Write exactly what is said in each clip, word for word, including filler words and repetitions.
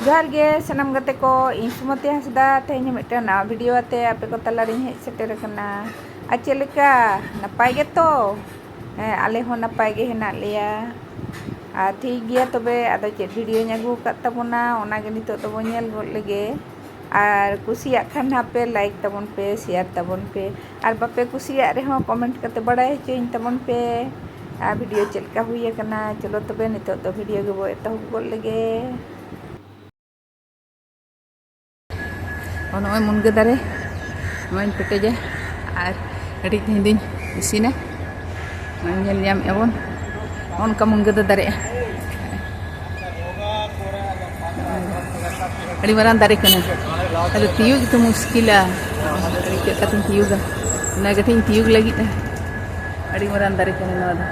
ᱡᱚᱦᱟᱨ ᱜᱮ ᱥᱟᱱᱟᱢ ᱜᱟᱛᱮ ᱠᱚ, ᱤᱧ ᱥᱩᱢᱚᱛᱤ ᱦᱟᱸᱥᱫᱟ᱾ ᱛᱮᱦᱮᱧ ᱦᱚᱸ ᱢᱤᱫᱴᱟᱝ ᱱᱟᱣᱟ ᱵᱷᱤᱰᱤᱭᱳ ᱟᱛᱮ ᱟᱯᱮ ᱠᱚ ᱛᱟᱞᱟᱨᱤᱧ ᱦᱮᱡ ᱥᱮᱴᱮᱨ ᱟᱠᱟᱱᱟ᱾ ᱟᱨ ᱪᱮᱫ ᱞᱮᱠᱟ, ᱱᱟᱯᱟᱭ ᱜᱮᱛᱚ? ᱦᱮᱸ, ᱟᱞᱮ ᱦᱚᱸ ᱱᱟᱯᱟᱭ ᱜᱮ ᱦᱮᱱᱟᱜ ᱞᱮᱭᱟ᱾ ᱟᱨ ᱴᱷᱤᱠ ᱜᱮᱭᱟ ᱛᱚᱵᱮ, ᱟᱫᱚ ᱪᱮᱫ ᱵᱷᱤᱰᱤᱭᱳᱧ ᱟᱹᱜᱩ ᱟᱠᱟᱫ ᱛᱟᱵᱚᱱᱟ, ᱚᱱᱟᱜᱮ ᱱᱤᱛᱚᱜ ᱫᱚᱵᱚᱱ ᱧᱮᱞ ᱜᱚᱫ ᱞᱮᱜᱮ᱾ ᱟᱨ ᱠᱩᱥᱤᱭᱟᱜ ᱠᱷᱟᱱ ᱦᱟᱯᱮ ᱞᱟᱭᱤᱠ ᱛᱟᱵᱚᱱ ᱯᱮ, ᱥᱮᱭᱟᱨ ᱛᱟᱵᱚᱱ ᱯᱮ, ᱟᱨ ᱵᱟᱯᱮ ᱠᱩᱥᱤᱭᱟᱜ ᱨᱮᱦᱚᱸ ᱠᱚᱢᱮᱱᱴ ᱠᱟᱛᱮ ᱵᱟᱲᱟᱭ ᱦᱚᱪᱚᱧ ᱛᱟᱵᱚᱱ ᱯᱮ᱾ ᱟᱨ ᱵᱷᱤᱰᱤᱭᱳ ᱪᱮᱫ ᱞᱮᱠᱟ ᱦᱩᱭ ᱟᱠᱟᱱᱟ? ᱪᱚᱞᱚ ᱛᱚᱵᱮ ᱱᱤᱛᱚᱜ ᱫᱚ ᱵᱷᱤᱰᱤᱭᱳ ᱜᱮᱵᱚ ᱮᱛᱚᱦᱚᱵ ᱜᱚᱫ ᱞᱮᱜᱮ᱾ ᱱᱚᱜᱼᱚᱭ ᱢᱩᱱᱜᱟᱹ ᱫᱟᱨᱮ, ᱱᱚᱣᱟᱧ ᱯᱮᱴᱮᱡᱟ ᱟᱨ ᱠᱟᱹᱴᱤᱡ ᱛᱮᱦᱮᱧ ᱫᱚᱧ ᱤᱥᱤᱱᱟ᱾ ᱱᱚᱜᱼᱚᱭ ᱧᱮᱞ ᱧᱟᱢᱮᱫᱼᱟ ᱵᱚᱱ, ᱱᱚᱜᱼᱚ ᱱᱚᱝᱠᱟ ᱢᱩᱱᱜᱟᱹ ᱫᱚ ᱫᱟᱨᱮᱜᱼᱟ᱾ ᱟᱹᱰᱤ ᱢᱟᱨᱟᱝ ᱫᱟᱨᱮ ᱠᱟᱱᱟ, ᱟᱫᱚ ᱛᱤᱭᱳᱜ ᱜᱮᱛᱚ ᱢᱩᱥᱠᱤᱞᱟ᱾ ᱪᱮᱫ ᱠᱟᱛᱮᱧ ᱛᱤᱭᱳᱜᱟ, ᱚᱱᱟ ᱠᱟᱹᱴᱤᱡ ᱤᱧ ᱛᱤᱭᱳᱜ ᱞᱟᱹᱜᱤᱫ᱾ ᱟᱹᱰᱤ ᱢᱟᱨᱟᱝ ᱫᱟᱨᱮ ᱠᱟᱱᱟ ᱱᱚᱣᱟ ᱫᱚ᱾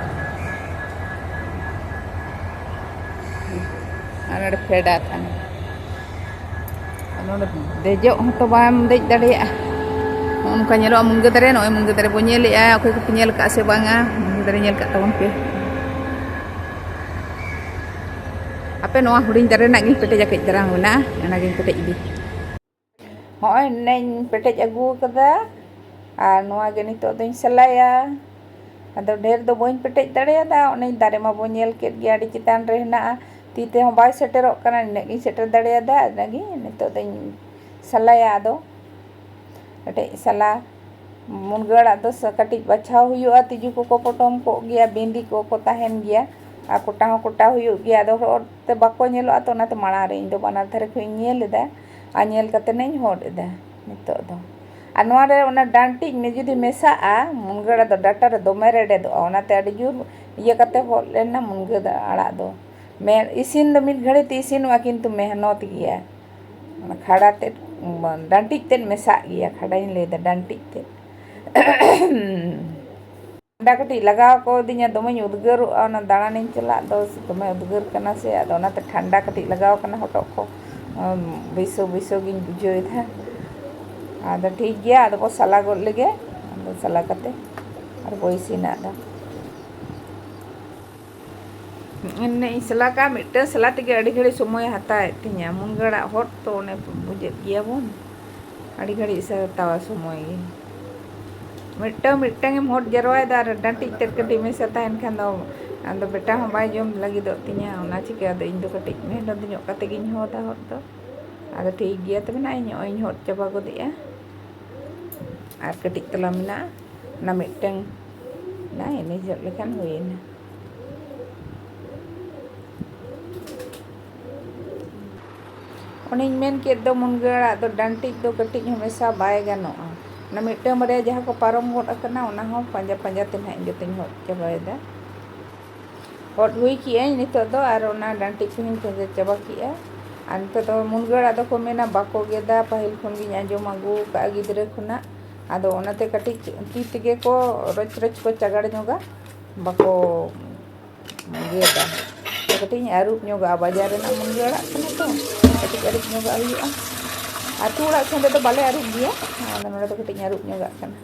ᱟᱨ ᱱᱚᱰᱮ ᱯᱷᱮᱰᱟᱛ ᱠᱟᱱᱟ᱾ ᱟᱨ ᱱᱚᱰᱮ ᱫᱮᱡᱚᱜ ᱦᱚᱸᱛᱚ ᱵᱟᱢ ᱫᱮᱡ ᱫᱟᱲᱮᱭᱟᱜᱼᱟ᱾ ᱱᱚᱜᱼᱚ ᱱᱚᱝᱠᱟ ᱧᱮᱞᱚᱜᱼᱟ ᱢᱩᱱᱜᱟᱹ ᱫᱟᱨᱮ᱾ ᱱᱚᱜᱼᱚᱭ ᱢᱩᱱᱜᱟᱹ ᱫᱟᱨᱮ ᱵᱚᱱ ᱧᱮᱞᱮᱜᱼᱟ᱾ ᱚᱠᱚᱭ ᱠᱚᱯᱮ ᱧᱮᱞ ᱠᱟᱜᱼᱟ ᱥᱮ ᱵᱟᱝᱟ? ᱢᱩᱱᱜᱟᱹ ᱫᱟᱨᱮ ᱧᱮᱞ ᱠᱟᱜ ᱛᱟᱵᱚᱱ ᱯᱮ᱾ ᱟᱯᱮ ᱱᱚᱣᱟ ᱦᱩᱰᱤᱧ ᱫᱟᱨᱮ ᱨᱮᱱᱟᱜ ᱜᱤᱧ ᱯᱮᱴᱮᱡᱟ, ᱠᱟᱹᱡ ᱫᱟᱨᱟᱝ ᱢᱮᱱᱟᱜᱼᱟ, ᱚᱱᱟᱜᱤᱧ ᱯᱮᱴᱮᱡ ᱤᱫᱤ᱾ ᱦᱚᱸᱜᱼᱚᱭ ᱱᱮᱧ ᱯᱮᱴᱮᱡ ᱟᱹᱜᱩ ᱟᱠᱟᱫᱟ᱾ ᱟᱨ ᱱᱚᱣᱟ ᱜᱮ ᱱᱤᱛᱚᱜ ᱫᱚᱧ ᱥᱟᱞᱟᱭᱟ᱾ ᱟᱫᱚ ᱰᱷᱮᱨ ᱫᱚ ᱵᱟᱹᱧ ᱯᱮᱴᱮᱡ ᱫᱟᱲᱮᱭᱟᱫᱟ, ᱚᱱᱮᱧ ᱫᱟᱨᱮ ᱢᱟ ᱵᱚᱱ ᱧᱮᱞ ᱠᱮᱫ ᱜᱮᱭᱟ, ᱟᱹᱰᱤ ᱪᱮᱛᱟᱱ ᱨᱮ ᱦᱮᱱᱟᱜᱼᱟ, ᱛᱤ ᱛᱮᱦᱚᱸ ᱵᱟᱭ ᱥᱮᱴᱮᱨᱚᱜ ᱠᱟᱱᱟ, ᱱᱤᱱᱟᱹᱜ ᱜᱤᱧ ᱥᱮᱴᱮᱨ ᱫᱟᱲᱮᱭᱟᱫᱟ᱾ ᱤᱱᱟᱹᱜᱮ ᱱᱤᱛᱚᱜ ᱫᱚᱧ ᱥᱟᱞᱟᱭᱟ᱾ ᱟᱫᱚ ᱠᱟᱹᱴᱤᱡ ᱥᱟᱞᱟ, ᱢᱩᱱᱜᱟᱹ ᱟᱲᱟᱜ ᱫᱚ ᱥᱟ-, ᱠᱟᱹᱴᱤᱡ ᱵᱟᱪᱷᱟᱣ ᱦᱩᱭᱩᱜᱼᱟ, ᱛᱤᱡᱩ ᱠᱚᱠᱚ ᱯᱚᱴᱚᱢ ᱠᱚᱜ ᱜᱮᱭᱟ, ᱵᱤᱸᱫᱤ ᱠᱚᱠᱚ ᱛᱟᱦᱮᱱ ᱜᱮᱭᱟ, ᱟᱨ ᱠᱚᱴᱟ ᱦᱚᱸ ᱠᱚᱴᱟ ᱦᱩᱭᱩᱜ ᱜᱮᱭᱟ᱾ ᱟᱫᱚ ᱦᱚᱨ ᱛᱮ ᱵᱟᱠᱚ ᱧᱮᱞᱚᱜᱼᱟ, ᱛᱚ ᱚᱱᱟᱛᱮ ᱢᱟᱲᱟᱝ ᱨᱮ ᱤᱧ ᱫᱚ ᱵᱟᱱᱟᱨ ᱫᱷᱟᱨᱮ ᱠᱷᱚᱱᱤᱧ ᱧᱮᱞ ᱮᱫᱟ, ᱟᱨ ᱧᱮᱞ ᱠᱟᱛᱮ ᱱᱟᱧ ᱦᱚᱫ ᱮᱫᱟ ᱱᱤᱛᱚᱜ ᱫᱚ᱾ ᱟᱨ ᱱᱚᱣᱟ ᱨᱮ ᱚᱱᱟ ᱰᱟᱱᱴᱤᱡ ᱢᱮ ᱡᱩᱫᱤ ᱢᱮᱥᱟᱜᱼᱟ, ᱢᱩᱱᱜᱟᱹ ᱟᱲᱟᱜ ᱫᱚ ᱰᱟᱴᱟ ᱨᱮ ᱫᱚᱢᱮ ᱨᱮᱰᱮᱫᱚᱜᱼᱟ, ᱚᱱᱟᱛᱮ ᱟᱹᱰᱤ ᱡᱳᱨ ᱤᱭᱟᱹ ᱠᱟᱛᱮ ᱦᱚᱫ ᱞᱮᱱᱟ ᱢᱩᱱᱜᱟᱹ ᱫᱟ-, ᱟᱲᱟᱜ ᱫᱚ᱾ ᱢᱮ-, ᱤᱥᱤᱱ ᱫᱚ ᱢᱤᱫ ᱜᱷᱟᱹᱲᱤᱡ ᱛᱮ ᱤᱥᱤᱱᱚᱜᱼᱟ, ᱠᱤᱱᱛᱩ ᱢᱮᱦᱱᱚᱛ ᱜᱮᱭᱟ᱾ ᱚᱱᱟ ᱠᱷᱟᱰᱟ ᱛᱮᱫ, ᱰᱟᱱᱴᱤᱡ ᱛᱮᱫ ᱢᱮᱥᱟᱜ ᱜᱮᱭᱟ, ᱠᱷᱟᱰᱟᱧ ᱞᱟᱹᱭᱫᱟ, ᱰᱟᱱᱴᱤᱡ ᱛᱮᱫ᱾ ᱴᱷᱟᱱᱰᱟ ᱠᱟᱹᱴᱤᱡ ᱞᱟᱜᱟᱣ ᱠᱟᱣᱫᱤᱧᱟ, ᱫᱚᱢᱮᱧ ᱩᱫᱽᱜᱟᱹᱨᱚᱜᱼᱟ, ᱚᱱᱟ ᱫᱟᱬᱟᱱᱤᱧ ᱪᱟᱞᱟᱜ ᱫᱚ ᱫᱚᱢᱮ ᱩᱫᱽᱜᱟᱹᱨ ᱠᱟᱱᱟ ᱥᱮ, ᱟᱫᱚ ᱚᱱᱟᱛᱮ ᱴᱷᱟᱱᱰᱟ ᱠᱟᱹᱴᱤᱡ ᱞᱟᱜᱟᱣ ᱠᱟᱱᱟ ᱦᱚᱴᱚᱜ ᱠᱚ, ᱩᱢ, ᱵᱟᱹᱭᱥᱟᱹᱣ ᱵᱟᱹᱭᱥᱟᱹᱣ ᱜᱤᱧ ᱵᱩᱡᱷᱟᱹᱣ ᱮᱫᱟ᱾ ᱟᱫᱚ ᱴᱷᱤᱠ ᱜᱮᱭᱟ, ᱟᱫᱚ ᱵᱚ ᱥᱟᱞᱟ ᱜᱚᱫ ᱞᱮᱜᱮ, ᱟᱫᱚ ᱥᱟᱞᱟ ᱠᱟᱛᱮ ᱟᱨ ᱵᱚ ᱤᱥᱤᱱᱟ ᱟᱫᱚ᱾ ᱤᱧ ᱥᱟᱞᱟ ᱠᱟᱜᱼᱟ, ᱢᱤᱫᱴᱟᱝ ᱥᱟᱞᱟ ᱛᱮᱜᱮ ᱟᱹᱰᱤ ᱜᱷᱟᱹᱲᱤᱡ ᱥᱚᱢᱚᱭᱮ ᱦᱟᱛᱟᱣᱮᱫ ᱛᱤᱧᱟᱹ᱾ ᱢᱩᱱᱜᱟᱹ ᱟᱲᱟᱜ ᱦᱚᱫ ᱛᱚ, ᱚᱱᱮ ᱵᱩᱡᱮᱫ ᱜᱮᱭᱟ ᱵᱚᱱ, ᱟᱹᱰᱤ ᱜᱷᱟᱹᱲᱤᱡ ᱥᱮ ᱦᱟᱛᱟᱣᱟ ᱥᱚᱢᱚᱭ ᱜᱮ᱾ ᱢᱤᱫᱴᱟᱝ ᱢᱤᱫᱴᱟᱝ ᱮᱢ ᱦᱚᱫ ᱡᱟᱨᱣᱟᱭᱮᱫᱟ ᱟᱨ ᱰᱟᱹᱱᱴᱤᱡ ᱛᱮᱫ ᱠᱟᱹᱴᱤᱡ ᱢᱮᱥᱟ ᱛᱟᱦᱮᱱ ᱠᱷᱟᱱ ᱫᱚ, ᱟᱫᱚ ᱵᱮᱴᱟ ᱦᱚᱸ ᱵᱟᱭ ᱡᱚᱢ ᱞᱟᱹᱜᱤᱫᱚᱜ ᱛᱤᱧᱟᱹ᱾ ᱚᱱᱟ ᱪᱤᱠᱟᱹ ᱟᱫᱚ ᱤᱧ ᱫᱚ ᱠᱟᱹᱴᱤᱡ ᱢᱮᱦᱱᱚᱛ ᱧᱚᱜ ᱠᱟᱛᱮ ᱜᱤᱧ ᱦᱚᱫᱟ ᱦᱚᱫ ᱫᱚ᱾ ᱟᱫᱚ ᱴᱷᱤᱠ ᱜᱮᱭᱟ, ᱛᱚᱵᱮ ᱱᱟᱜ ᱤᱧ ᱱᱚᱜᱼᱚᱭ ᱤᱧ ᱦᱚᱫ ᱪᱟᱵᱟ ᱜᱚᱫᱮᱜᱼᱟ᱾ ᱟᱨ ᱠᱟᱹᱴᱤᱡ ᱛᱟᱞᱟ ᱢᱮᱱᱟᱜᱼᱟ, ᱚᱱᱟ ᱢᱤᱫᱴᱟᱝ ᱱᱟᱜ ᱤᱱᱟᱹ ᱡᱚᱜ ᱞᱮᱠᱷᱟᱱ ᱦᱩᱭᱮᱱᱟ᱾ ᱚᱱᱮᱧ ᱢᱮᱱ ᱠᱮᱫ ᱫᱚ, ᱢᱩᱱᱜᱟᱹ ᱟᱲᱟᱜ ᱫᱚ ᱰᱟᱱᱴᱤᱡ ᱫᱚ ᱠᱟᱹᱴᱤᱡ ᱦᱚᱸ ᱢᱮᱥᱟ ᱵᱟᱭ ᱜᱟᱱᱚᱜᱼᱟ᱾ ᱚᱱᱟ ᱢᱤᱫᱴᱟᱝ ᱵᱟᱨᱭᱟ ᱡᱟᱦᱟᱸ ᱠᱚ ᱯᱟᱨᱚᱢ ᱜᱚᱫ ᱟᱠᱟᱱᱟ, ᱚᱱᱟ ᱦᱚᱸ ᱯᱟᱸᱡᱟ ᱯᱟᱸᱡᱟ ᱛᱮ ᱱᱟᱦᱟᱜ ᱤᱧ ᱡᱚᱛᱚᱧ ᱦᱚᱫ ᱪᱟᱵᱟᱭᱮᱫᱟ᱾ ᱦᱚᱫ ᱦᱩᱭ ᱠᱮᱜᱼᱟᱹᱧ ᱱᱤᱛᱚᱜ ᱫᱚ, ᱟᱨ ᱚᱱᱟ ᱰᱟᱱᱴᱤᱡ ᱠᱚᱦᱚᱸᱧ ᱯᱟᱸᱡᱟ ᱪᱟᱵᱟ ᱠᱮᱜᱼᱟ᱾ ᱟᱨ ᱱᱤᱛᱚᱜ ᱫᱚ ᱢᱩᱱᱜᱟᱹ ᱟᱲᱟᱜ ᱫᱚᱠᱚ ᱢᱮᱱᱟ ᱵᱟᱠᱚ ᱜᱮᱫᱟ, ᱯᱟᱹᱦᱤᱞ ᱠᱷᱚᱱ ᱜᱤᱧ ᱟᱸᱡᱚᱢ ᱟᱹᱜᱩ ᱟᱠᱟᱫᱼᱟ ᱜᱤᱫᱽᱨᱟᱹ ᱠᱷᱚᱱᱟᱜ᱾ ᱟᱫᱚ ᱚᱱᱟᱛᱮ ᱠᱟᱹᱴᱤᱡ ᱛᱤ ᱛᱮᱜᱮ ᱠᱚ ᱨᱚᱪ ᱨᱚᱪ ᱠᱚ ᱪᱟᱜᱟᱲ ᱧᱚᱜᱟ, ᱵᱟᱠᱚ ᱜᱮᱫᱟ᱾ ᱠᱟᱹᱴᱤᱡ ᱤᱧ ᱟᱹᱨᱩᱵ ᱧᱚᱜᱟᱜᱼᱟ, ᱵᱟᱡᱟᱨ ᱨᱮᱱᱟᱜ ᱢᱩᱱᱜᱟᱹ ᱟᱲᱟᱜ ᱠᱟᱱᱟ ᱛᱚ, ᱠᱟᱹᱴᱤᱡ ᱟᱹᱨᱩᱵ ᱧᱚᱜᱟᱜ ᱦᱩᱭᱩᱜᱼᱟ᱾ ᱟᱹᱛᱩ ᱚᱲᱟᱜ ᱥᱮᱱ ᱨᱮᱫᱚ ᱵᱟᱞᱮ ᱟᱹᱨᱩᱵ ᱜᱮᱭᱟ, ᱟᱫᱚ ᱱᱚᱰᱮ ᱫᱚ ᱠᱟᱹᱴᱤᱡ ᱤᱧ ᱟᱹᱨᱩᱵ ᱧᱚᱜᱟᱜ ᱠᱟᱱᱟ᱾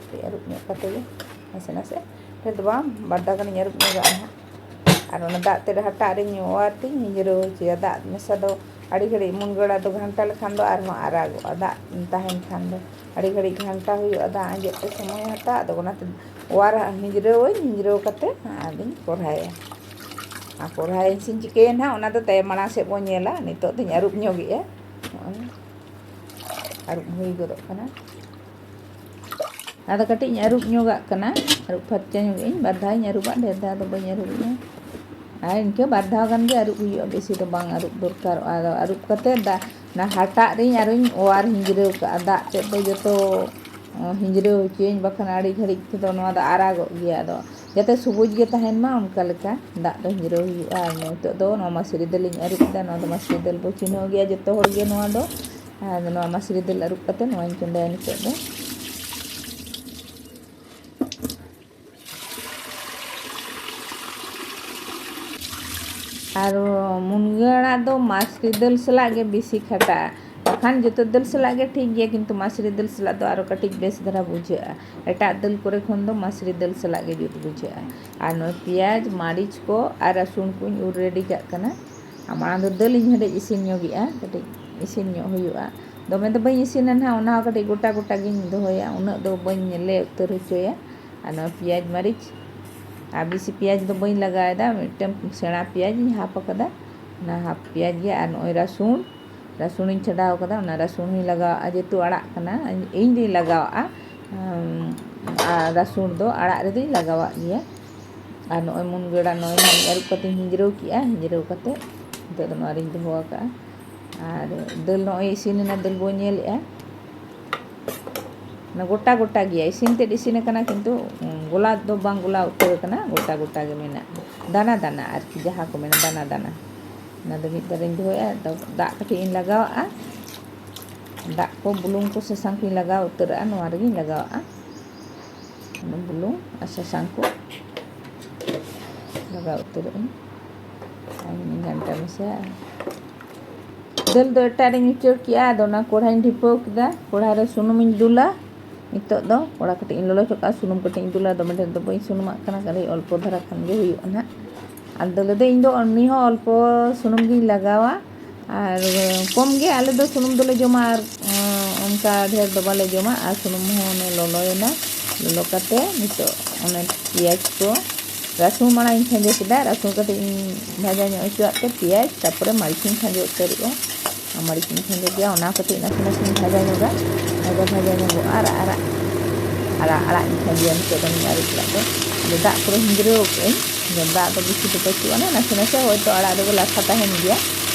ᱠᱟᱹᱴᱤᱡ ᱟᱹᱨᱩᱵ ᱧᱚᱜ ᱠᱟᱛᱮ ᱜᱮ ᱱᱟᱥᱮ ᱱᱟᱥᱮ, ᱰᱷᱮᱨ ᱫᱚ ᱵᱟᱝ, ᱵᱟᱨ ᱫᱷᱟᱣ ᱜᱟᱱᱤᱧ ᱟᱹᱨᱩᱵ ᱧᱚᱜᱟᱜᱼᱟ ᱦᱟᱸᱜ᱾ ᱟᱨ ᱚᱱᱟ ᱫᱟᱜ ᱛᱮᱫ ᱦᱟᱴᱟᱜ ᱨᱤᱧ ᱚᱣᱟᱨ ᱛᱤᱧ ᱦᱤᱧᱡᱽᱨᱟᱹᱣ ᱦᱚᱪᱚᱭᱟ᱾ ᱫᱟᱜ ᱢᱮᱥᱟ ᱫᱚ ᱟᱹᱰᱤ ᱜᱷᱟᱹᱲᱤᱡ ᱢᱩᱱᱜᱟᱹ ᱟᱲᱟᱜ ᱫᱚ ᱜᱷᱟᱱᱴᱟ ᱞᱮᱠᱷᱟᱱ ᱫᱚ ᱟᱨᱦᱚᱸ ᱟᱨᱟᱜᱚᱜᱼᱟ, ᱫᱟᱜ ᱛᱟᱦᱮᱱ ᱠᱷᱟᱱ ᱫᱚ᱾ ᱟᱹᱰᱤ ᱜᱷᱟᱹᱲᱤᱡ ᱜᱷᱟᱱᱴᱟ ᱦᱩᱭᱩᱜᱼᱟ, ᱫᱟᱜ ᱟᱸᱡᱮᱫ ᱛᱮ ᱥᱚᱢᱚᱭ ᱦᱟᱛᱟᱣᱟ᱾ ᱟᱫᱚ ᱚᱱᱟᱛᱮ ᱚᱣᱟᱨ ᱦᱤᱧᱡᱽᱨᱟᱹᱣᱟᱹᱧ, ᱦᱤᱧᱡᱽᱨᱟᱹᱣ ᱠᱟᱛᱮ ᱟᱫᱚᱧ ᱠᱚᱨᱦᱟᱭᱟ᱾ ᱟᱨ ᱠᱚᱨᱦᱟᱭ ᱤᱥᱤᱱ ᱪᱤᱠᱟᱹᱭᱮᱱ ᱦᱟᱸᱜ, ᱚᱱᱟ ᱫᱚ ᱛᱟᱭᱚᱢ ᱢᱟᱲᱟᱝ ᱥᱮᱫ ᱵᱚᱱ ᱧᱮᱞᱟ᱾ ᱱᱤᱛᱚᱜ ᱫᱚᱧ ᱟᱹᱨᱩᱵ ᱧᱚᱜᱮᱜᱼᱟ᱾ ᱱᱚᱜᱼᱚᱭ ᱟᱹᱨᱩᱵ ᱦᱩᱭ ᱜᱚᱫᱚᱜ ᱠᱟᱱᱟ᱾ ᱟᱫᱚ ᱠᱟᱹᱴᱤᱡ ᱤᱧ ᱟᱹᱨᱩᱵ ᱧᱚᱜᱟᱜ ᱠᱟᱱᱟ, ᱟᱹᱨᱩᱵ ᱯᱷᱟᱨᱪᱟ ᱧᱚᱜ ᱤᱧ᱾ ᱵᱟᱨ ᱫᱷᱟᱣ ᱤᱧ ᱟᱹᱨᱩᱵᱟ, ᱰᱷᱮᱨ ᱫᱷᱟᱣ ᱫᱚ ᱵᱟᱹᱧ ᱟᱹᱨᱩᱵᱮᱜᱼᱟ᱾ ᱟᱨ ᱤᱱᱠᱟᱹ ᱵᱟᱨ ᱫᱷᱟᱣ ᱜᱟᱱ ᱜᱮ ᱟᱹᱨᱩᱵ ᱦᱩᱭᱩᱜᱼᱟ, ᱵᱮᱥᱤ ᱫᱚ ᱵᱟᱝ ᱟᱹᱨᱩᱵ ᱫᱚᱨᱠᱟᱨᱚᱜᱼᱟ᱾ ᱟᱫᱚ ᱟᱹᱨᱩᱵ ᱠᱟᱛᱮ ᱫᱟᱜ, ᱚᱱᱟ ᱦᱟᱴᱟᱜ ᱨᱤᱧ ᱟᱨᱚᱧ ᱚᱣᱟᱨ ᱦᱤᱧᱡᱽᱨᱟᱹᱣ ᱠᱟᱜᱼᱟ᱾ ᱫᱟᱜ ᱛᱮᱫ ᱫᱚ ᱡᱚᱛᱚ, ᱚ, ᱦᱤᱧᱡᱽᱨᱟᱹᱣ ᱦᱚᱪᱚᱭᱟᱹᱧ, ᱵᱟᱠᱷᱟᱱ ᱟᱹᱰᱤ ᱜᱷᱟᱹᱲᱤᱡ ᱛᱮᱫᱚ ᱱᱚᱣᱟ ᱫᱚ ᱟᱨᱟᱜᱚᱜ ᱜᱮᱭᱟ᱾ ᱟᱫᱚ ᱡᱟᱛᱮ ᱥᱚᱵᱩᱡ ᱜᱮ ᱛᱟᱦᱮᱱ ᱢᱟ, ᱚᱱᱠᱟ ᱞᱮᱠᱟ ᱫᱟᱜ ᱫᱚ ᱦᱤᱧᱡᱽᱨᱟᱹᱣ ᱦᱩᱭᱩᱜᱼᱟ᱾ ᱟᱨ ᱱᱤᱛᱚᱜ ᱫᱚ ᱱᱚᱣᱟ ᱢᱟᱹᱥᱨᱤ ᱫᱟᱹᱞ ᱤᱧ ᱟᱹᱨᱩᱵ ᱮᱫᱟ᱾ ᱱᱚᱣᱟ ᱫᱚ ᱢᱟᱹᱥᱨᱤ ᱫᱟᱹᱞ ᱵᱚ ᱪᱤᱱᱦᱟᱹᱣ ᱜᱮᱭᱟ ᱡᱚᱛᱚ ᱦᱚᱲ ᱜᱮ ᱱᱚᱣᱟ ᱫᱚ᱾ ᱟᱨ ᱱᱚᱣᱟ ᱢᱟᱹᱥᱨᱤ ᱫᱟᱹᱞ ᱟᱹᱨᱩᱵ ᱠᱟᱛᱮ ᱱᱚᱣᱟᱧ ᱪᱚᱸᱫᱟᱭᱟ ᱱᱤᱛᱚᱜ ᱫᱚ᱾ ᱟᱨ ᱢᱩᱱᱜᱟᱹ ᱟᱲᱟᱜ ᱫᱚ ᱢᱟᱹᱥᱨᱤ ᱫᱟᱹᱞ ᱥᱟᱞᱟᱜ ᱜᱮ ᱵᱮᱥᱤ ᱠᱷᱟᱴᱟᱜᱼᱟ᱾ ᱵᱟᱠᱷᱟᱱ ᱡᱚᱛᱚ ᱫᱟᱹᱞ ᱥᱟᱞᱟᱜ ᱜᱮ ᱴᱷᱤᱠ ᱜᱮᱭᱟ, ᱠᱤᱱᱛᱩ ᱢᱟᱥᱨᱤ ᱫᱟᱹᱞ ᱥᱟᱞᱟᱜ ᱫᱚ ᱟᱨᱚ ᱠᱟᱹᱴᱤᱡ ᱵᱮᱥ ᱫᱷᱟᱨᱟ ᱵᱩᱡᱷᱟᱹᱜᱼᱟ᱾ ᱮᱴᱟᱜ ᱫᱟᱹᱞ ᱠᱚᱨᱮ ᱠᱷᱚᱱ ᱫᱚ ᱢᱟᱥᱨᱤ ᱫᱟᱹᱞ ᱥᱟᱞᱟᱜ ᱜᱮ ᱡᱩᱛ ᱵᱩᱡᱷᱟᱹᱜᱼᱟ᱾ ᱟᱨ ᱱᱚᱣᱟ ᱯᱮᱸᱭᱟᱡᱽ, ᱢᱟᱹᱨᱤᱪ ᱠᱚ ᱟᱨ ᱨᱟᱹᱥᱩᱱ ᱠᱚᱧ ᱩᱨ ᱨᱮᱰᱤ ᱠᱟᱜ ᱠᱟᱱᱟ᱾ ᱟᱨ ᱢᱟᱲᱟᱝ ᱫᱚ ᱫᱟᱹᱞ ᱤᱧ ᱦᱮᱰᱮᱡ ᱤᱥᱤᱱ ᱧᱚᱜᱮᱜᱼᱟ, ᱠᱟᱹᱴᱤᱡ ᱤᱥᱤᱱ ᱧᱚᱜ ᱦᱩᱭᱩᱜᱼᱟ᱾ ᱫᱚᱢᱮ ᱫᱚ ᱵᱟᱹᱧ ᱤᱥᱤᱱᱟ ᱱᱟᱦᱟᱜ, ᱚᱱᱟ ᱦᱚᱸ ᱠᱟᱹᱴᱤᱡ ᱜᱚᱴᱟ ᱜᱚᱴᱟ ᱜᱤᱧ ᱫᱚᱦᱚᱭᱟ, ᱩᱱᱟᱹᱜ ᱫᱚ ᱵᱟᱹᱧ ᱞᱮ ᱩᱛᱟᱹᱨ ᱦᱚᱪᱚᱭᱟ᱾ ᱟᱨ ᱱᱚᱣᱟ ᱯᱮᱸᱭᱟᱡᱽ, ᱢᱟᱹᱨᱤᱪ, ᱟᱨ ᱵᱮᱥᱤ ᱯᱮᱸᱭᱟᱡᱽ ᱫᱚ ᱵᱟᱹᱧ ᱞᱟᱜᱟᱣᱮᱫᱟ, ᱢᱤᱫᱴᱮᱱ ᱥᱮᱬᱟ ᱯᱮᱸᱭᱟᱡᱽ ᱤᱧ ᱦᱟᱯ ᱟᱠᱟᱫᱟ, ᱚᱱᱟ ᱦᱟᱯ ᱯᱮᱸᱭᱟᱡᱽ ᱜᱮ᱾ ᱟᱨ ᱱᱚᱜᱼᱚᱭ ᱨᱟᱹᱥᱩᱱ, ᱨᱟᱹᱥᱩᱱᱤᱧ ᱪᱷᱟᱰᱟᱣ ᱠᱟᱫᱟ, ᱚᱱᱟ ᱨᱟᱹᱥᱩᱱ ᱦᱚᱸᱧ ᱞᱟᱜᱟᱣᱟᱜᱼᱟ, ᱡᱮᱦᱮᱛᱩ ᱟᱲᱟᱜ ᱠᱟᱱᱟ, ᱤᱧ ᱫᱚᱧ ᱞᱟᱜᱟᱣᱟᱜᱼᱟ᱾ ᱟᱨ ᱨᱟᱹᱥᱩᱱ ᱫᱚ ᱟᱲᱟᱜ ᱨᱮᱫᱚᱧ ᱞᱟᱜᱟᱣᱟᱜ ᱜᱮᱭᱟ᱾ ᱟᱨ ᱱᱚᱜᱼᱚᱭ ᱢᱩᱱᱜᱟᱹ ᱟᱲᱟᱜ ᱱᱚᱜᱼᱚᱭ ᱱᱟᱦᱟᱜ ᱟᱹᱨᱩᱵ ᱠᱟᱛᱮᱧ ᱦᱤᱸᱡᱽᱨᱟᱹᱣ ᱠᱮᱜᱼᱟ, ᱦᱤᱸᱡᱽᱨᱟᱹᱣ ᱠᱟᱛᱮ ᱱᱤᱛᱚᱜ ᱫᱚ ᱱᱚᱣᱟ ᱨᱤᱧ ᱫᱚᱦᱚ ᱟᱠᱟᱜᱼᱟ᱾ ᱟᱨ ᱫᱟᱹᱞ ᱱᱚᱜᱼᱚᱭ ᱤᱥᱤᱱ ᱮᱱᱟ, ᱫᱟᱹᱞ ᱵᱚᱱ ᱧᱮᱞᱮᱜᱼᱟ᱾ ᱚᱱᱟ ᱜᱚᱴᱟ ᱜᱚᱴᱟ ᱜᱮᱭᱟ, ᱤᱥᱤᱱ ᱛᱮᱫ ᱤᱥᱤᱱ ᱟᱠᱟᱱᱟ, ᱠᱤᱱᱛᱩ ᱜᱚᱞᱟ ᱫᱚ ᱵᱟᱝ ᱜᱚᱞᱟ ᱩᱛᱟᱹᱨ ᱟᱠᱟᱱᱟ, ᱜᱚᱴᱟ ᱜᱚᱴᱟ ᱜᱮ ᱢᱮᱱᱟᱜᱼᱟ, ᱫᱟᱱᱟ ᱫᱟᱱᱟ ᱟᱨᱠᱤ, ᱡᱟᱦᱟᱸ ᱠᱚ ᱢᱮᱱᱟ ᱫᱟᱱᱟ ᱫᱟᱱᱟ᱾ ᱚᱱᱟ ᱫᱚ ᱢᱤᱫ ᱫᱷᱟᱨᱮᱧ ᱫᱚᱦᱚᱭᱟ᱾ ᱫᱟᱜ ᱠᱟᱹᱴᱤᱡ ᱤᱧ ᱞᱟᱜᱟᱣᱟᱜᱼᱟ, ᱫᱟᱜ ᱠᱚ, ᱵᱩᱞᱩᱝ ᱠᱚ, ᱥᱟᱥᱟᱝ ᱠᱚᱧ ᱞᱟᱜᱟᱣ ᱩᱛᱟᱹᱨᱟᱜᱼᱟ, ᱱᱚᱣᱟ ᱨᱮᱜᱮᱧ ᱞᱟᱜᱟᱣᱟᱜᱼᱟ᱾ ᱵᱩᱞᱩᱝ ᱟᱨ ᱥᱟᱥᱟᱝ ᱠᱚ ᱞᱟᱜᱟᱣ ᱩᱛᱟᱹᱨᱟᱜ ᱟᱹᱧ᱾ ᱟᱨ ᱤᱧ ᱜᱷᱟᱱᱴᱟ ᱢᱮᱥᱟᱭᱟ᱾ ᱫᱟᱹᱞ ᱫᱚ ᱮᱴᱟᱜ ᱨᱮᱧ ᱩᱪᱟᱹᱲ ᱠᱮᱜᱼᱟ᱾ ᱟᱫᱚ ᱚᱱᱟ ᱠᱚᱲᱦᱟᱧ ᱰᱷᱤᱯᱟᱹᱣ ᱠᱮᱫᱟ, ᱠᱚᱲᱦᱟ ᱨᱮ ᱥᱩᱱᱩᱢᱤᱧ ᱫᱩᱞᱟ᱾ ᱱᱤᱛᱚᱜ ᱫᱚ ᱠᱚᱲᱦᱟ ᱠᱟᱹᱴᱤᱡ ᱤᱧ ᱞᱚᱞᱚ ᱦᱚᱪᱚ ᱠᱟᱜᱼᱟ, ᱥᱩᱱᱩᱢ ᱠᱟᱹᱴᱤᱡ ᱤᱧ ᱫᱩᱞᱟ᱾ ᱫᱚᱢᱮ ᱰᱷᱮᱨ ᱫᱚ ᱵᱟᱹᱧ ᱥᱩᱱᱩᱢᱟᱜ ᱠᱟᱱᱟ, ᱠᱟᱹᱴᱤᱡ ᱚᱞᱯᱚ ᱫᱷᱟᱨᱟ ᱠᱷᱟᱱ ᱜᱮ ᱦᱩᱭᱩᱜᱼᱟ ᱱᱟᱦᱟᱜ᱾ ᱟᱨ ᱫᱟᱹᱞ ᱫᱚ ᱤᱧ ᱫᱚ ᱮᱢᱱᱤ ᱦᱚᱸ ᱚᱞᱯᱚ ᱥᱩᱱᱩᱢ ᱜᱤᱧ ᱞᱟᱜᱟᱣᱟ, ᱟᱨ ᱠᱚᱢ ᱜᱮ ᱟᱞᱮ ᱫᱚ ᱥᱩᱱᱩᱢ ᱫᱚᱞᱮ ᱡᱚᱢᱟ, ᱟᱨ ᱚᱱᱠᱟ ᱰᱷᱮᱨ ᱫᱚ ᱵᱟᱞᱮ ᱡᱚᱢᱟ᱾ ᱟᱨ ᱥᱩᱱᱩᱢ ᱦᱚᱸ ᱚᱱᱮ ᱞᱚᱞᱚᱭᱮᱱᱟ, ᱞᱚᱞᱚ ᱠᱟᱛᱮ ᱱᱤᱛᱚᱜ ᱚᱱᱮ ᱯᱮᱸᱭᱟᱡᱽ ᱠᱚ, ᱨᱟᱹᱥᱩᱱ ᱢᱟᱲᱟᱝ ᱤᱧ ᱠᱷᱟᱸᱡᱚ ᱠᱮᱫᱟ, ᱨᱟᱹᱥᱩᱱ ᱠᱟᱹᱴᱤᱡ ᱤᱧ ᱵᱷᱟᱡᱟ ᱧᱚᱜ ᱦᱚᱪᱚᱣᱟᱜ ᱛᱮ ᱯᱮᱸᱭᱟᱡᱽ, ᱛᱟᱨᱯᱚᱨᱮ ᱢᱟᱹᱨᱤᱪ ᱤᱧ ᱠᱷᱟᱸᱡᱚ ᱩᱛᱟᱹᱨᱮᱜᱼᱟ᱾ ᱟᱨ ᱢᱟᱹᱨᱤᱪ ᱤᱧ ᱠᱷᱟᱸᱡᱚ ᱠᱮᱜᱼᱟ, ᱚᱱᱟ ᱠᱟᱹᱴᱤᱡ ᱱᱟᱥᱮ ᱱᱟᱥᱮᱧ ᱵᱷᱟᱡᱟ ᱧᱚᱜᱟ, ᱵᱷᱟᱡᱟ ᱵᱷᱟᱡᱟ ᱧᱚᱜᱚᱜᱼᱟ᱾ ᱟᱨ ᱟᱨᱟᱜ ᱟᱨᱟᱜ ᱟᱲᱟᱜ ᱤᱧ ᱠᱷᱟᱸᱡᱚᱭᱟ ᱱᱤᱛᱚᱜ ᱫᱚ ᱱᱤᱭᱟᱹ ᱟᱹᱨᱩᱵ ᱟᱲᱟᱜ ᱫᱚ᱾ ᱟᱫᱚ ᱫᱟᱜ ᱯᱩᱨᱟᱹ ᱦᱤᱸᱫᱽᱨᱟᱹᱣ ᱠᱟᱜ ᱟᱹᱧ, ᱟᱫᱚ ᱫᱟᱜ ᱫᱚ ᱵᱮᱥᱤ ᱫᱚ ᱵᱟᱹᱪᱩᱜ ᱟᱱᱟ, ᱱᱟᱥᱮ ᱱᱟᱥᱮ ᱦᱚᱭᱛᱳ ᱟᱲᱟᱜ ᱨᱮᱫᱚ ᱞᱟᱴᱷᱟ ᱛᱟᱦᱮᱱ ᱜᱮᱭᱟ,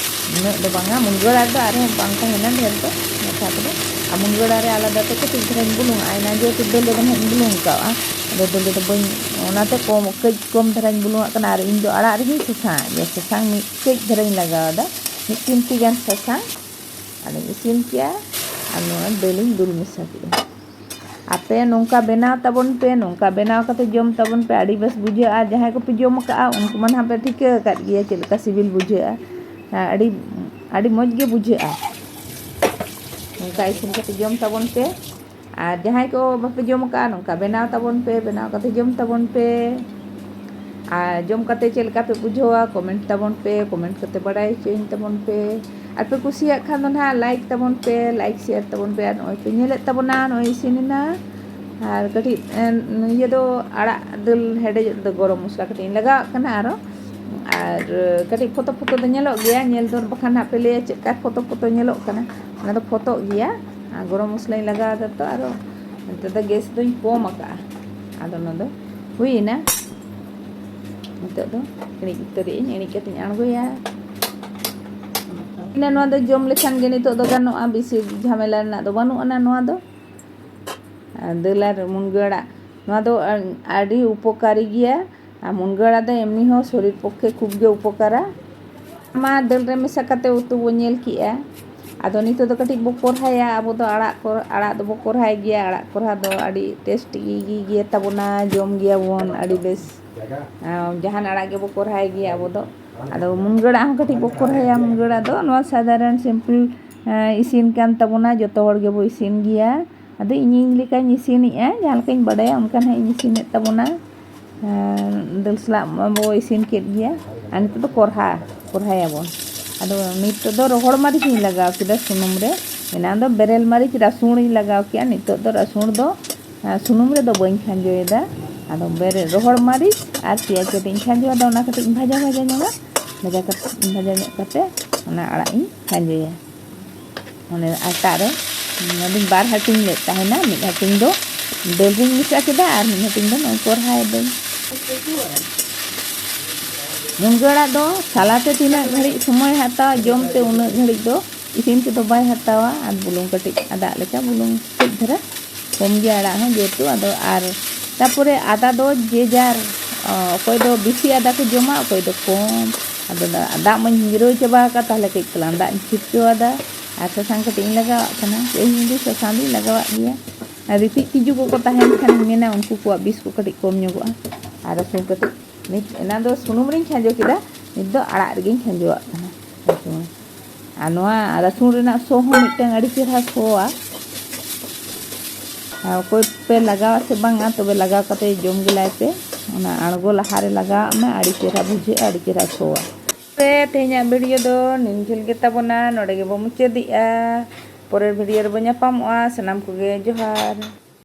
ᱩᱱᱟᱹᱜ ᱫᱚ ᱵᱟᱝᱟ᱾ ᱢᱩᱱᱜᱟᱹ ᱟᱲᱟᱜ ᱫᱚ ᱟᱨᱦᱚᱸ ᱵᱟᱝ ᱛᱟᱦᱮᱱᱟ ᱰᱷᱮᱨ ᱫᱚ ᱞᱟᱴᱷᱟ ᱠᱚᱫᱚ᱾ ᱟᱨ ᱢᱩᱱᱜᱟᱹ ᱟᱲᱟᱜ ᱨᱮ ᱟᱞᱟᱫᱟ ᱛᱮ ᱠᱟᱹᱴᱤᱡ ᱫᱷᱟᱨᱟᱧ ᱵᱩᱞᱩᱝ ᱟᱜᱼᱟ, ᱚᱱᱟ ᱡᱮᱦᱮᱛᱩ ᱫᱟᱹᱞ ᱨᱮᱫᱚ ᱱᱟᱦᱟᱜ ᱤᱧ ᱵᱩᱞᱩᱝ ᱠᱟᱜᱼᱟ, ᱟᱫᱚ ᱫᱟᱹᱞ ᱨᱮᱫᱚ ᱵᱟᱹᱧ, ᱚᱱᱟᱛᱮ ᱠᱚᱢ, ᱠᱟᱹᱡ ᱠᱚᱢ ᱫᱷᱟᱨᱟᱧ ᱵᱩᱞᱩᱝ ᱟᱜ ᱠᱟᱱᱟ᱾ ᱟᱨ ᱤᱧ ᱫᱚ ᱟᱲᱟᱜ ᱨᱮᱜᱮᱧ ᱥᱟᱥᱟᱝ ᱟᱜ ᱜᱮᱭᱟ, ᱥᱟᱥᱟᱝ ᱢᱤᱫ ᱠᱟᱹᱡ ᱫᱷᱟᱨᱟᱧ ᱞᱟᱜᱟᱣ ᱮᱫᱟ, ᱢᱤᱫ ᱪᱤᱢᱴᱤ ᱜᱟᱱ ᱥᱟᱥᱟᱝ᱾ ᱟᱨᱤᱧ ᱤᱥᱤᱱ ᱠᱮᱜᱼᱟ ᱟᱨ ᱱᱚᱣᱟ ᱫᱟᱹᱞᱤᱧ ᱫᱩᱞ ᱢᱮᱥᱟ ᱠᱮᱜᱼᱟ᱾ ᱟᱯᱮ ᱱᱚᱝᱠᱟ ᱵᱮᱱᱟᱣ ᱛᱟᱵᱚᱱ ᱯᱮ, ᱱᱚᱝᱠᱟ ᱵᱮᱱᱟᱣ ᱠᱟᱛᱮ ᱡᱚᱢ ᱛᱟᱵᱚᱱ ᱯᱮ, ᱟᱹᱰᱤ ᱵᱮᱥ ᱵᱩᱡᱷᱟᱹᱜᱼᱟ᱾ ᱟᱨ ᱡᱟᱦᱟᱸᱭ ᱠᱚᱯᱮ ᱡᱚᱢ ᱟᱠᱟᱫᱼᱟ, ᱩᱱᱠᱩ ᱢᱟ ᱱᱟᱦᱟᱜ ᱯᱮ ᱴᱷᱤᱠᱟᱹ ᱟᱠᱟᱫ ᱜᱮᱭᱟ ᱪᱮᱫ ᱞᱮᱠᱟ ᱥᱤᱵᱤᱞ ᱵᱩᱡᱷᱟᱹᱜᱼᱟ᱾ ᱦᱮᱸ, ᱟᱹᱰᱤ, ᱟᱹᱰᱤ ᱢᱚᱡᱽ ᱜᱮ ᱵᱩᱡᱷᱟᱹᱜᱼᱟ᱾ ᱱᱚᱝᱠᱟ ᱤᱥᱤᱱ ᱠᱟᱛᱮ ᱡᱚᱢ ᱛᱟᱵᱚᱱ ᱯᱮ᱾ ᱟᱨ ᱡᱟᱦᱟᱸᱭ ᱠᱚ ᱵᱟᱯᱮ ᱡᱚᱢ ᱟᱠᱟᱫᱼᱟ, ᱱᱚᱝᱠᱟ ᱵᱮᱱᱟᱣ ᱛᱟᱵᱚᱱ ᱯᱮ, ᱵᱮᱱᱟᱣ ᱠᱟᱛᱮ ᱡᱚᱢ ᱛᱟᱵᱚᱱ ᱯᱮ᱾ ᱟᱨ ᱡᱚᱢ ᱠᱟᱛᱮ ᱪᱮᱫ ᱞᱮᱠᱟ ᱯᱮ ᱵᱩᱡᱷᱟᱹᱣᱟ, comment ᱛᱟᱵᱚᱱ ᱯᱮ, comment ᱠᱟᱛᱮ ᱵᱟᱲᱟᱭ ᱦᱚᱪᱚᱧ ᱛᱟᱵᱚᱱ ᱯᱮ᱾ ᱟᱨ ᱯᱮ ᱠᱩᱥᱤᱭᱟᱜ ᱠᱷᱟᱱ ᱫᱚ ᱱᱟᱦᱟᱜ like ᱛᱟᱵᱚᱱ ᱯᱮ, like share ᱛᱟᱵᱚᱱ ᱯᱮ᱾ ᱟᱨ ᱱᱚᱜᱼᱚᱭ ᱯᱮ ᱧᱮᱞᱮᱫ ᱛᱟᱵᱚᱱᱟ, ᱱᱚᱜᱼᱚᱭ ᱤᱥᱤᱱ ᱮᱱᱟ᱾ ᱟᱨ ᱠᱟᱹᱴᱤᱡ, ᱮ, ᱤᱭᱟᱹ ᱫᱚ, ᱟᱲᱟᱜ ᱫᱟᱹᱞ ᱦᱮᱰᱮᱡᱚᱜ ᱫᱚ ᱜᱚᱨᱚᱢ ᱢᱚᱥᱞᱟ ᱠᱟᱹᱴᱤᱡ ᱤᱧ ᱞᱟᱜᱟᱣᱟᱜ ᱠᱟᱱᱟ ᱟᱨᱚ᱾ ᱟᱨ ᱠᱟᱹᱴᱤᱡ ᱯᱷᱚᱛᱚ ᱯᱷᱚᱛᱚ ᱫᱚ ᱧᱮᱞᱚᱜ ᱜᱮᱭᱟ, ᱧᱮᱞ ᱫᱚ ᱵᱟᱠᱷᱟᱱ ᱦᱟᱸᱜ ᱯᱮ ᱞᱟᱹᱭᱟ ᱪᱮᱫ ᱠᱟ ᱯᱷᱚᱛᱚ ᱯᱷᱚᱛᱚ ᱧᱮᱞᱚᱜ ᱠᱟᱱᱟ, ᱚᱱᱟ ᱫᱚ ᱯᱷᱚᱛᱚᱜ ᱜᱮᱭᱟ᱾ ᱟᱨ ᱜᱚᱨᱚᱢ ᱢᱚᱥᱞᱟᱧ ᱞᱟᱜᱟᱣ ᱮᱫᱟ ᱛᱚ, ᱟᱨᱚ ᱱᱤᱛᱚᱜ ᱫᱚ gas ᱫᱚᱧ ᱠᱚᱢ ᱟᱠᱟᱜᱼᱟ᱾ ᱟᱫᱚ ᱚᱱᱟ ᱫᱚ ᱦᱩᱭᱮᱱᱟ᱾ ᱱᱤᱛᱚᱜ ᱫᱚ ᱤᱬᱤᱡ ᱩᱛᱟᱹᱨᱮᱜ ᱟᱹᱧ, ᱤᱬᱤᱡ ᱠᱟᱛᱮᱧ ᱟᱬᱜᱚᱭᱟ᱾ ᱤᱱᱟᱹ ᱱᱚᱣᱟ ᱫᱚ ᱡᱚᱢ ᱞᱮᱠᱷᱟᱱ ᱜᱮ ᱱᱤᱛᱚᱜ ᱫᱚ ᱜᱟᱱᱚᱜᱼᱟ, ᱵᱮᱥᱤ ᱡᱷᱟᱢᱮᱞᱟ ᱨᱮᱱᱟᱜ ᱫᱚ ᱵᱟᱹᱱᱩᱜ ᱟᱱᱟ ᱱᱚᱣᱟ ᱫᱚ᱾ ᱟᱨ ᱫᱟᱹᱞ ᱟᱨ ᱢᱩᱱᱜᱟᱹ ᱟᱲᱟᱜ, ᱱᱚᱣᱟ ᱫᱚ ᱟᱹᱰᱤ ᱩᱯᱚᱠᱟᱨᱤ ᱜᱮᱭᱟ᱾ ᱟᱨ ᱢᱩᱱᱜᱟᱹ ᱟᱲᱟᱜ ᱫᱚ ᱮᱢᱱᱤ ᱦᱚᱸ ᱥᱚᱨᱤᱨ ᱯᱚᱠᱠᱷᱮ ᱠᱷᱩᱵ ᱜᱮ ᱩᱯᱚᱠᱟᱨᱟ᱾ ᱢᱟ ᱫᱟᱹᱞ ᱨᱮ ᱢᱮᱥᱟ ᱠᱟᱛᱮ ᱩᱛᱩ ᱵᱚ ᱧᱮᱞ ᱠᱮᱜᱼᱟ᱾ ᱟᱫᱚ ᱱᱤᱛᱚᱜ ᱫᱚ ᱠᱟᱹᱴᱤᱡ ᱵᱚ ᱠᱚᱨᱦᱟᱭᱟ᱾ ᱟᱵᱚ ᱫᱚ ᱟᱲᱟᱜ ᱠᱚ, ᱟᱲᱟᱜ ᱫᱚᱵᱚ ᱠᱚᱨᱦᱟᱭ ᱜᱮᱭᱟ᱾ ᱟᱲᱟᱜ ᱠᱚᱨᱦᱟ ᱫᱚ ᱟᱹᱰᱤ tasty ᱜᱮ ᱜᱮ ᱛᱟᱵᱚᱱᱟ, ᱡᱚᱢ ᱜᱮᱭᱟᱵᱚᱱ ᱟᱹᱰᱤ ᱵᱮᱥ᱾ ᱟᱨ ᱡᱟᱦᱟᱱ ᱟᱲᱟᱜ ᱜᱮᱵᱚ ᱠᱚᱨᱦᱟᱭ ᱜᱮᱭᱟ ᱟᱵᱚ ᱫᱚ᱾ ᱟᱫᱚ ᱢᱩᱱᱜᱟᱹ ᱟᱲᱟᱜ ᱦᱚᱸ ᱠᱟᱹᱴᱤᱡ ᱵᱚ ᱠᱚᱨᱦᱟᱭᱟ᱾ ᱢᱩᱱᱜᱟᱹ ᱟᱲᱟᱜ ᱫᱚ ᱱᱚᱣᱟ ᱥᱟᱫᱷᱟᱨᱚᱱ simple, ᱮᱸ, ᱤᱥᱤᱱ ᱠᱟᱱ ᱛᱟᱵᱚᱱᱟ, ᱡᱚᱛᱚ ᱦᱚᱲ ᱜᱮᱵᱚ ᱤᱥᱤᱱ ᱜᱮᱭᱟ᱾ ᱟᱫᱚ ᱤᱧ ᱤᱧ ᱞᱮᱠᱟᱧ ᱤᱥᱤᱱᱮᱜᱼᱟ, ᱡᱟᱦᱟᱸ ᱞᱮᱠᱟᱧ ᱵᱟᱰᱟᱭᱟ ᱚᱱᱠᱟ ᱱᱟᱦᱟᱜ ᱤᱧ ᱤᱥᱤᱱᱮᱫ ᱛᱟᱵᱚᱱᱟ᱾ ᱮᱸ, ᱫᱟᱹᱞ ᱥᱟᱞᱟᱜ ᱢᱟ ᱵᱚ ᱤᱥᱤᱱ ᱠᱮᱫ ᱜᱮᱭᱟ᱾ ᱟᱨ ᱱᱤᱛᱚᱜ ᱫᱚ ᱠᱚᱨᱦᱟ, ᱠᱚᱨᱦᱟᱭᱟᱵᱚᱱ᱾ ᱟᱫᱚ ᱱᱤᱛᱚᱜ ᱫᱚ ᱨᱚᱦᱚᱲ ᱢᱟᱹᱨᱤᱪ ᱤᱧ ᱞᱟᱜᱟᱣ ᱠᱮᱫᱟ ᱥᱩᱱᱩᱢ ᱨᱮ᱾ ᱮᱱᱟᱱ ᱫᱚ ᱵᱮᱨᱮᱞ ᱢᱟᱹᱨᱤᱪ, ᱨᱟᱹᱥᱩᱱ ᱤᱧ ᱞᱟᱜᱟᱣ ᱠᱮᱜᱼᱟ᱾ ᱱᱤᱛᱚᱜ ᱫᱚ ᱨᱟᱹᱥᱩᱱ ᱫᱚ, ᱟᱸ, ᱥᱩᱱᱩᱢ ᱨᱮᱫᱚ ᱵᱟᱹᱧ ᱠᱷᱟᱸᱡᱚᱭᱮᱫᱟ᱾ ᱟᱫᱚ ᱵᱮᱨᱮᱞ ᱨᱚᱦᱚᱲ ᱢᱟᱹᱨᱤᱪ ᱟᱨ ᱯᱮᱸᱭᱟᱡᱽ ᱠᱟᱹᱴᱤᱡ ᱤᱧ ᱠᱷᱟᱸᱡᱚᱭᱮᱫᱟ, ᱚᱱᱟ ᱠᱟᱹᱴᱤᱡ ᱤᱧ ᱵᱷᱟᱡᱟ ᱵᱷᱟᱡᱟ ᱧᱚᱜᱟ᱾ ᱵᱷᱟᱡᱟ ᱠᱟᱛᱮ, ᱵᱷᱟᱡᱟ ᱧᱚᱜ ᱠᱟᱛᱮ ᱚᱱᱟ ᱟᱲᱟᱜ ᱤᱧ ᱠᱷᱟᱸᱡᱚᱭᱟ᱾ ᱚᱱᱮ ᱟᱴᱟ ᱨᱮ ᱚᱱᱟᱫᱚᱧ ᱵᱟᱨ ᱦᱟᱹᱴᱤᱧ ᱞᱮᱫ ᱛᱟᱦᱮᱱᱟ, ᱢᱤᱫ ᱦᱟᱹᱴᱤᱧ ᱫᱚ ᱫᱟᱹᱞ ᱨᱤᱧ ᱢᱮᱥᱟ ᱠᱮᱫᱟ ᱟᱨ ᱢᱤᱫ ᱦᱟᱹᱴᱤᱧ ᱫᱚ ᱱᱚᱜᱼᱚᱭ ᱠᱚᱨᱦᱟᱭ ᱫᱟᱹᱧ᱾ ᱢᱩᱱᱜᱟᱹ ᱟᱲᱟᱜ ᱫᱚ ᱥᱟᱞᱟᱛᱮ ᱛᱤᱱᱟᱹᱜ ᱜᱷᱟᱹᱲᱤᱡ ᱥᱚᱢᱚᱭ ᱦᱟᱛᱟᱣᱟ, ᱡᱚᱢ ᱛᱮ ᱩᱱᱟᱹᱜ ᱜᱷᱟᱹᱲᱤᱡ ᱫᱚ ᱤᱥᱤᱱ ᱛᱮᱫᱚ ᱵᱟᱭ ᱦᱟᱛᱟᱣᱟ᱾ ᱟᱨ ᱵᱩᱞᱩᱝ ᱠᱟᱹᱴᱤᱡ ᱟᱫᱟᱜ ᱞᱮᱠᱟ, ᱵᱩᱞᱩᱝ ᱠᱟᱹᱡ ᱫᱷᱟᱨᱟ ᱠᱚᱢ ᱜᱮ ᱟᱲᱟᱜ ᱦᱚᱸ ᱡᱮᱦᱮᱛᱩ᱾ ᱟᱫᱚ ᱟᱨ ᱛᱟᱯᱚᱨᱮ ᱟᱫᱟ ᱫᱚ ᱡᱮ ᱡᱟᱨ, ᱚ, ᱚᱠᱚᱭ ᱫᱚ ᱵᱮᱥᱤ ᱟᱫᱟ ᱠᱚ ᱡᱚᱢᱟ, ᱚᱠᱚᱭ ᱫᱚ ᱠᱚᱢ᱾ ᱟᱫᱚ ᱫᱟ-, ᱫᱟᱜ ᱢᱟᱧ ᱜᱤᱨᱟᱹᱣ ᱪᱟᱵᱟ ᱟᱠᱟᱫ, ᱛᱟᱦᱞᱮ ᱠᱟᱹᱡ ᱛᱟᱞᱟᱝ ᱫᱟᱜ ᱤᱧ ᱪᱷᱤᱴᱠᱟᱹᱣ ᱟᱫᱟ᱾ ᱟᱨ ᱥᱟᱥᱟᱝ ᱠᱟᱹᱴᱤᱡ ᱤᱧ ᱞᱟᱜᱟᱣᱟᱜ ᱠᱟᱱᱟ᱾ ᱤᱧ ᱫᱚ ᱥᱟᱥᱟᱝ ᱫᱚᱧ ᱞᱟᱜᱟᱣᱟᱜ ᱜᱮᱭᱟ᱾ ᱟᱨ ᱨᱤᱛᱤᱡ ᱛᱤᱡᱩ ᱠᱚᱠᱚ ᱛᱟᱦᱮᱱ ᱠᱷᱟᱱ, ᱤᱧ ᱢᱮᱱᱟ ᱩᱱᱠᱩ ᱠᱚᱣᱟᱜ ᱵᱤᱥ ᱠᱚ ᱠᱟᱹᱴᱤᱡ ᱠᱚᱢ ᱧᱚᱜᱚᱜᱼᱟ᱾ ᱟᱨ ᱨᱟᱹᱥᱩᱱ ᱠᱟᱹᱴᱤᱡ ᱱᱤᱛ, ᱮᱱᱟᱱ ᱫᱚ ᱥᱩᱱᱩᱢ ᱨᱤᱧ ᱠᱷᱟᱸᱡᱚ ᱠᱮᱫᱟ, ᱱᱤᱛ ᱫᱚ ᱟᱲᱟᱜ ᱨᱮᱜᱮᱧ ᱠᱷᱟᱸᱡᱚᱣᱟᱜ ᱠᱟᱱᱟ᱾ ᱨᱟᱹᱥᱩᱱ᱾ ᱟᱨ ᱱᱚᱣᱟ ᱨᱟᱹᱥᱩᱱ ᱨᱮᱱᱟᱜ ᱥᱚ ᱦᱚᱸ ᱢᱤᱫᱴᱟᱝ ᱟᱹᱰᱤ ᱪᱮᱦᱨᱟ ᱥᱚᱣᱟ᱾ ᱟᱨ ᱚᱠᱚᱭ ᱯᱮ ᱞᱟᱜᱟᱣᱟ ᱥᱮ ᱵᱟᱝᱟ, ᱛᱚᱵᱮ ᱞᱟᱜᱟᱣ ᱠᱟᱛᱮ ᱡᱚᱢ ᱜᱮᱞᱟᱭ ᱯᱮ᱾ ᱚᱱᱟ ᱟᱬᱜᱚ ᱞᱟᱦᱟᱨᱮ ᱞᱟᱜᱟᱣᱟᱜ ᱢᱮ, ᱟᱹᱰᱤ ᱪᱮᱦᱨᱟ ᱵᱩᱡᱷᱟᱹᱜᱼᱟ, ᱟᱹᱰᱤ ᱪᱮᱦᱨᱟ ᱥᱚᱣᱟ᱾ ᱛᱮ ᱛᱮᱦᱮᱧᱟᱜ ᱵᱷᱤᱰᱤᱭᱳ ᱫᱚ ᱱᱤᱱ ᱡᱷᱟᱹᱞ ᱜᱮ ᱛᱟᱵᱚᱱᱟ, ᱱᱚᱰᱮ ᱜᱮᱵᱚ ᱢᱩᱪᱟᱹᱫᱮᱜᱼᱟ᱾ ᱯᱚᱨᱮᱨ ᱵᱷᱤᱰᱤᱭᱳ ᱨᱮᱵᱚ ᱧᱟᱯᱟᱢᱚᱜᱼᱟ᱾ ᱥᱟᱱᱟᱢ ᱠᱚᱜᱮ ᱡᱚᱦᱟᱨ᱾